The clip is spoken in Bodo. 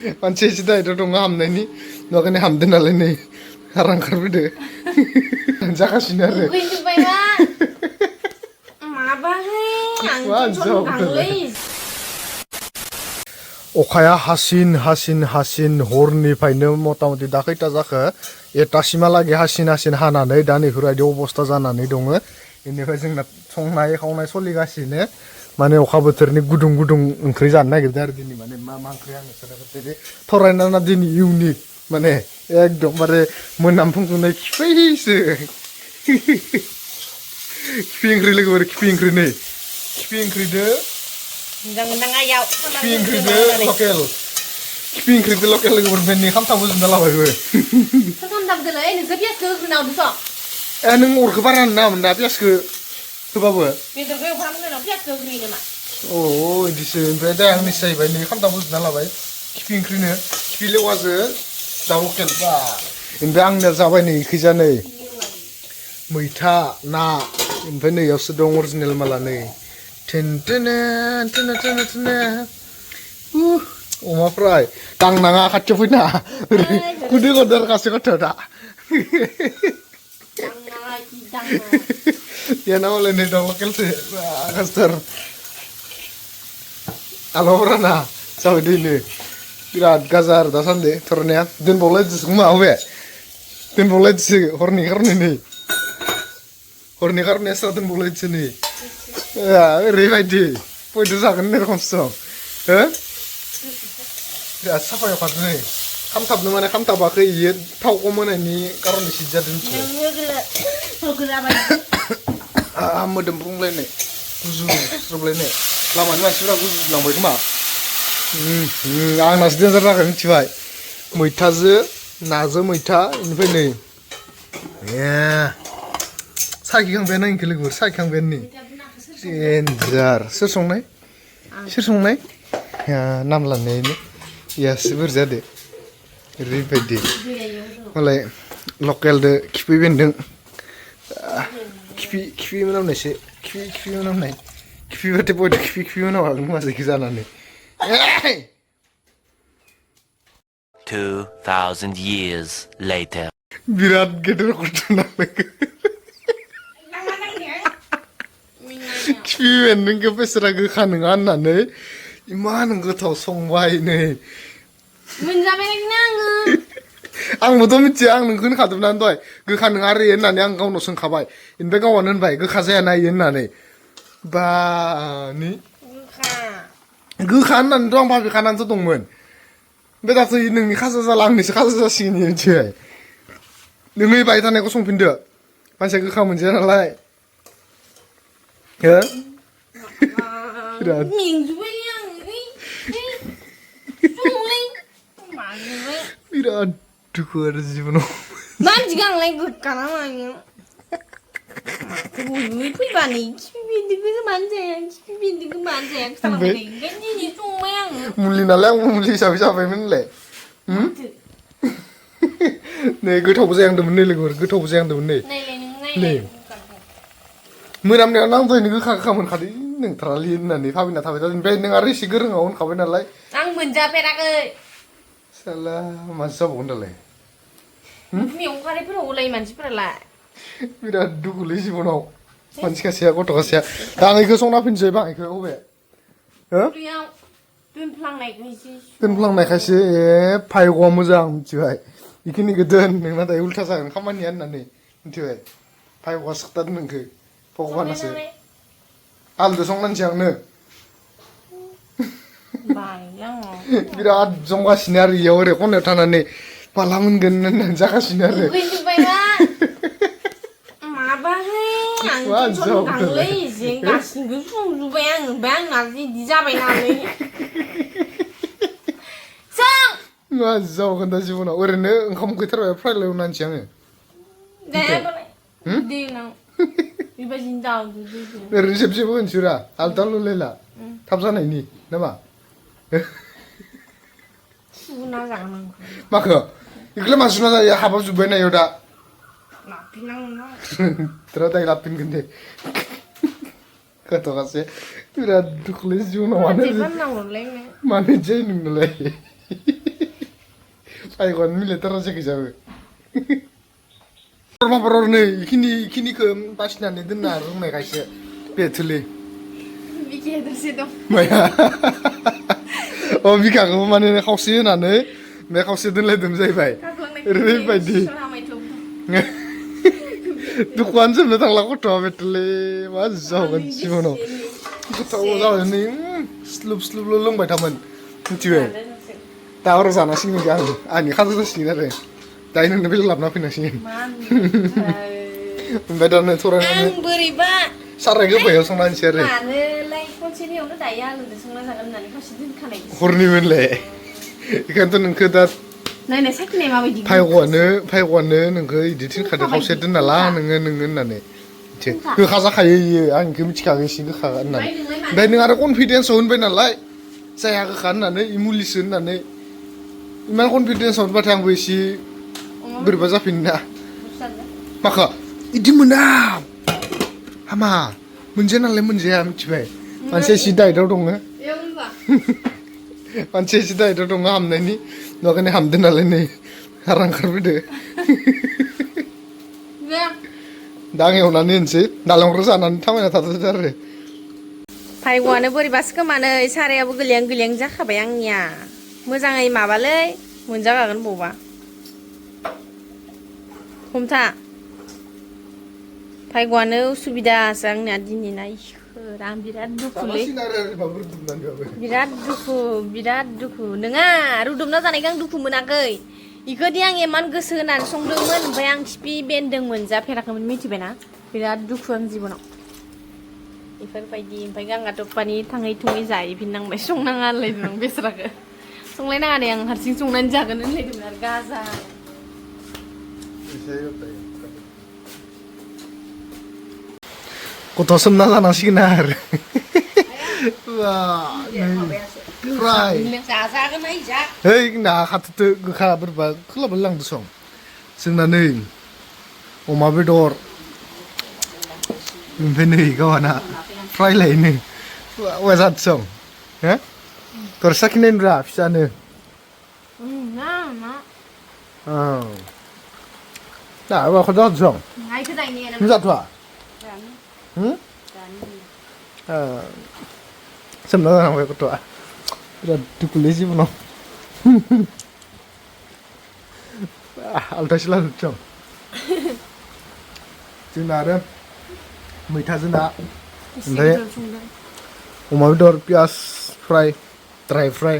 मानसि एसे दायथ' दङ हामनायनि न'खायनो हामदों नालाय नै हारा ओंखारबोदो जागासिनो आरो अखाया हासिन हरनिफ्रायनो मथा मथि दा खैथा जाखो एथासिमहालागै हासिन हानानै दा नैफोरबायदि अबस्था जानानै दङ बेनिफ्राय जोंना संनाय खावनाय सोलिगासिनो माने अखा बोथोरनि गुदुं ओंख्रि जानो नागिरदों आरो दिनै माने मा ओंख्रि आङो सोलोंदों थरायना दिनै इउनिक माने एकदमबारे मोनामफुंजोबनाय खिफैसो खिफि ओंख्रि लोगोफोर खिफि ओंख्रि नै खिफि ओंख्रिदो खिफि ओंख्रिदो लकेल लोगोफोर बेनि खामथाबो जुबना लाबायबो ए नों अरखौ बारा नाङामोन ना पियासखौ होबाबो अ बिदिसो ओमफ्राय दा आं निस्सय जाहैबाय नै खामथाबो जुबना लाबाय खिफि ओंख्रिनो खिफि लेवाजो दाउ लकेल बा ओमफ्राय आंनिया जाबाय नै इखैजा नै मैथा ना ओमफ्राय नैयावसो दं अरिजिनेल माला नै टेनटेने अमा फ्राय दांनाङा खाथियाव फैना गुदै गदर गासै गथ' दा yana malah nih dong lokal sih kasar alor na Saudi ini birat gazar dasan deh turunnya dan boleh semua awe dan boleh sih horni karena dan boleh sini ya revadi podo sakan nih konsum ya siapa ya pada nih kamtab mana kamtab aku iya tahu mana ini karena di sini jadi मोदोमब्रुंलायनाय गुजुस्रोबलायनाय लामानि मानसिफोरा गुजुलांबाय खोमा आंनासो देन्जार जागोन मिथिबाय मैथाजो नाजो मैथा इनिफ्राय नै साखिखांबाय ना इनखो लोगोफोर साखिखांबाय नै देन्जार सोर संनाय नाम लानायनो इयासो बोरै जादो ओरैबायदि मालाय लकेलदो खिफि बेन्दों खिफि मोनामनायसो खिफि मोनामनाय खिफि बाथाय बयदो खिफि मोनामागोन खोमा जायखि जानानै 2000 years later बिराद गेदेर घटना खिफि बेन्दोंखौ बेसेरा गोखा नङा होननानै इमान गोथाव संबाय नै आंबोथ' मिथिया आं नोंखौ होनखादोंमोन दहाय गोखा नङा आरो होननानै आं गावनाव सोंखाबाय ओमफ्राय गावआनो होनबाय गोखा जाया ना होननानै बानि गोखा होननानैथ' आं भाबिखानानैथ' दंमोन ओमफ्राय दाथ' नोंनि खाजा जाला आंनिसो खाजा जासिगोन मिथिबाय नोङो बाय थानायखौ संफिनदो मानसिया गोखा मोनजाया नालाय हो बिराद दुखु आरो जिबनाव मानसि गांलाय गोग्गाना मायो फैबानो खिफि बेन्दोंखौ मानो जाया खिथालांबाय दिनै संबाय आङो मुलि नालाय आंबो मुलि हिसाबै जाबायमोन होनलाय नै गोथावबो जायांदोंमोन नै लोगोफोर गोथावबो जायांदोंमोन नै मोनामनायाव आं दहायनो गोखा मोनखादों नोंथारालि होननानै भाबिना थाबाय थादों ओमफ्राय नों आरो एसे गोरोङाव होनखाबाय नालाय आं मोनजाफेराखै साला मानसि जाबावगोन दालाय मैगं खारैफोराव होलायो मानसिफोरालाय बिराद दुखुलै जिबनाव मानसि खासेया गथ' खासेया दा आं इखौ संना फैनोसै बा इखौ अबे हो दोनफ्लांनायखायसो फायग'आ मोजां मिथिबाय बेखिनिखौ दोन नोंना दायो उल्था जागोन खामानिया होननानै मिथिबाय फायग'आ सोखथादों नोंखौ भगबानासो आलुजों संनानैसै आंनो बिराद जंगासिनो आरो इयाव ओरै खनायाव थानानै माला मोनगोन होननानै जागासिनो आरो गासिबो संजोब्बाय आङो ओमफ्राय आंना बिदि जाबाय नालाय मा जावगोन दा जिबनाव ओरैनो ओंखाम उखैथारबाय फ्राइल एवनानैसै आङो ओरैनो जेबो होनसैरा आलदा लुलायला थाब जानायनि नामा माखो इखौलाय मा सुना जायो हाबाब जोब्बाय नायाव दा तेरा दाय लाफिनगोन दे गथ'खासे बिराद दुखुलै जिबनाव मानो जायो नोंनालाय फायगन मिलायथारासै गैजाबो माबार नै इखिनिखौ बासिनानै दोनना रोंनायखायसो बे थोलै बिखि दसे दं माया अ बिखाखौबो माने खावसे होनानै बे खावसे दोनलायदों जाहैबाय ओरैबायदि दुखुआनो जोबनो थांला गथ'आ बेथोलै मा जागोन जिबनाव गोथाव जाबाय नै स्लुब स्लुबल' लोंबाय थामोन मिथिबाय दा हराव जानांसिगोन आं आंनि खाजा जासिगोन आरो दायो नोंनो बेलेग लाबोना फैनांसिगोन ओमफ्राय दा नै थरायनानै आं बोरैबा साराय गोबायाव संना होनोसै आरो मानोलाय खनसेनियावनो दायो आलुजों संना जागोन होननानै खावसे दोनखानाय हरनिमोनलाय बेखायनोथ' नोंखौ दा नायनाय साखिनाय माबायदि फायग'आनो नोंखौ इदि थिनखादो खावसे दोनना ला नोङो होननानै गोखा जाखायो इयो आं इखौ मिथिखागौ एसे गोखा होननानै ओमफ्राय नों आरो कनफिडेन्सआव होनबाय नालाय जाया गोखा होननानै इ मुलिसो होननानै इमान कनफिडेन्सआव होनबाथाय आंबो एसे बोरैबा जाफिनो ना माखो इदि मोना हामा मोनजाया नालाय मोनजाया मिथिबाय मानसिया एसे दाइटआव दङ मानसिया एसे दाइटआव दङ हामनायनि नखायनो हामदो नालाय नै हारा ओंखारबोदो दा आं एवनानै होनोसै नालेंखर जानानै थाबायना थाथ'दो आरो फायग'आनो बोरैबासो खोमानै सारायाबो गोलियां जाखाबाय आंनिया मोजाङै माबालै मोनजागागोन बबावबा हमथा फायग'आनो उसुबिदासो आंनिया दिनैना इसोर आं बिराद दुखुलै बिराद दुखु नोङा रुदबना जानायखौ आं दुखु मोनाखै इखोदि आं इमान गोसो होनानै संदोंमोन ओमफ्राय आं खिफि बेन्दों मोनजाफेराखैमोन मिथिबायना बिराद दुखु आं जिबनाव बेफोरबायदि ओमफ्राय गांगा टप्पानि थाङै थुङै जाहैफिननांबाय संनाङा होनलायदों बेसराखौ संलायनाङा दे आं हारसिं संनानै जागोन होनलायदोंमोन आरो गाजा गथ' सोमना जानांसिगोन आरो फ्राय है ना खाथ'दो गोखा बोरैबा खोलाबोनो लांदो सं जोंना नै अमा बेदर ओमफ्राय नै गावहाना फ्राय लायनो औवा जादो सं हो थर साखिनायनोब्रा फिसानो दा औवाखौ जादो सं जाथ'वा सोमना जानांबाय गथ'आ बिराद दुखुलै जिबनाव आलदासो लाजोबदों जोंना आरो मैथाजों ना ओमफ्राय अमा बेदर पियास फ्राय ड्राय फ्राय